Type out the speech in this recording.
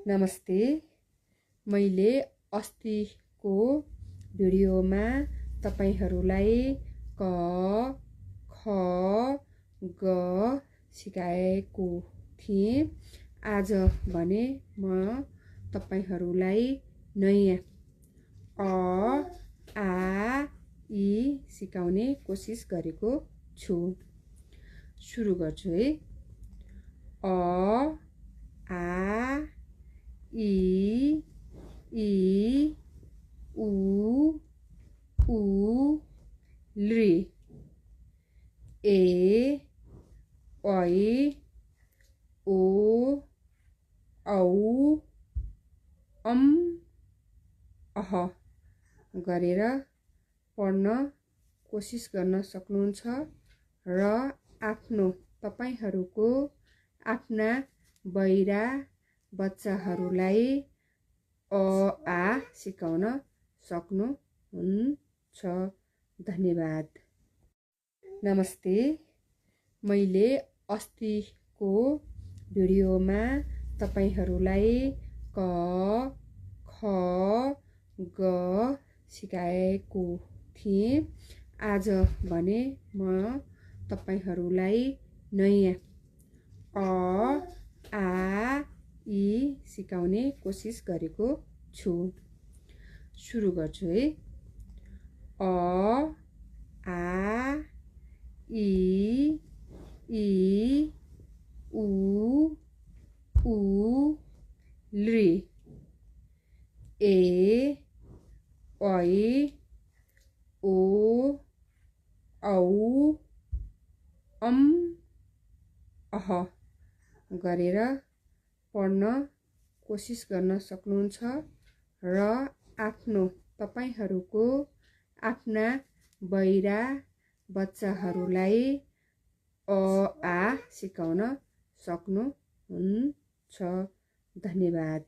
नमस्ते। मैले अस्तिको भिडियोमा तपाईहरुलाई क ख ग सिकाएको थिएँ। आज भने म तपाईहरुलाई नयाँ अ आ इ सिकाउने कोसिस गरेको छु। सुरु गर्छु है। अ आ इ उ लृ ए ऐ ओ औ अम अह गरेर पढ्न कोसिस गर्न सक्नुहुन्छ र आफ्नो तपाईहरुको आफ्ना बहिरा बच्चाहरुलाई अ आ सिकाउन सक्नुहुन्छ। धन्यवाद। नमस्ते। मैले अस्तिको भिडियोमा तपाईहरुलाई क ख ग सिकाएको थिएँ। आज भने म तपाईहरुलाई नयाँ अ आ इ सिकाउने कोसिस गरेको छु। सुरु गर्छु है। अ आ इ उ लृ ए ऐ ओ औ अम अह गरेर पढ्न कोसिस गर्न सक्नुहुन्छ र आफ्नो तपाईहरुको आफ्ना बहिरा बच्चाहरुलाई अ आ सिकाउन सक्नुहुन्छ। धन्यवाद।